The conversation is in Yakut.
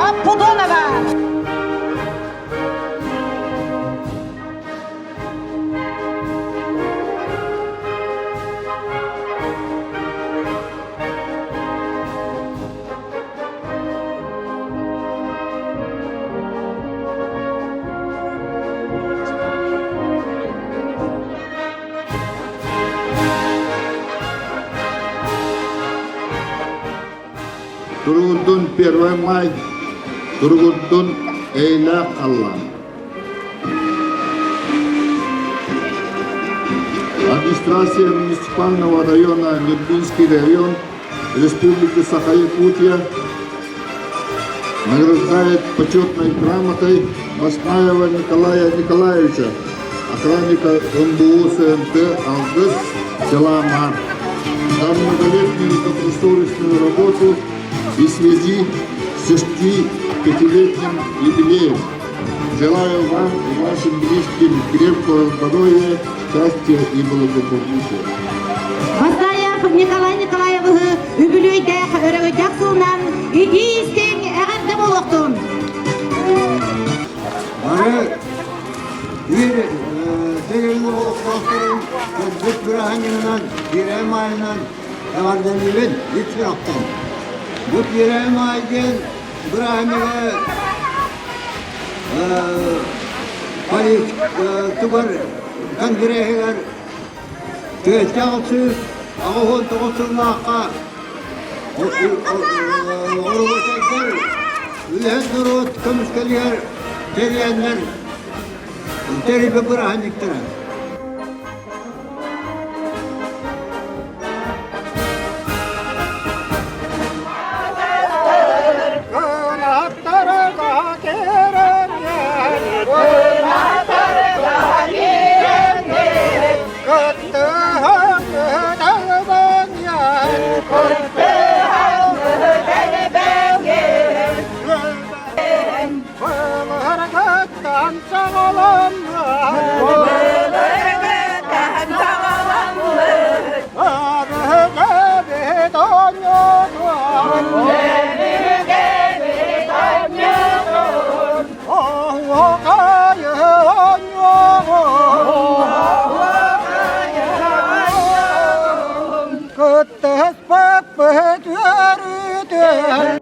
Оппудонова. Туругурдун 1 май, туругурдун эйлээх халлаан. Администрация муниципального района Нюрбинский район Республики Саха-Якутия награждает почетной грамотой Баснаева Николая Николаевича, охранника МБУ СНТ «Алгыс» села Мар, за многолетнюю добросовестную работу и связи с 65-летним юбилеем. Желаю вам и вашим близким крепкого здоровья, счастья и благополучия. Басаев Николай Николаевыһы үбүлүөйдээх өрөгөйдөөх сылынан итии истиҥ эҕэрдэ буолуохтун! Бары биир тэрилгэ олохтоохторун көрбүт бырааһынньыгынан, Киирээ Маайынан эҕэрдэлиибин ис сүрэхтэн. Бу Киирээ Маай диэн бырааһынньыгы тугар конгреһыгар 1889 сыллаахха оробуочайдар үлэһит норуот көмүскэлигэр тэрийэннэр тэрийбит бырааһынньыктара. Кыттыспаппыт үөрүүтүн.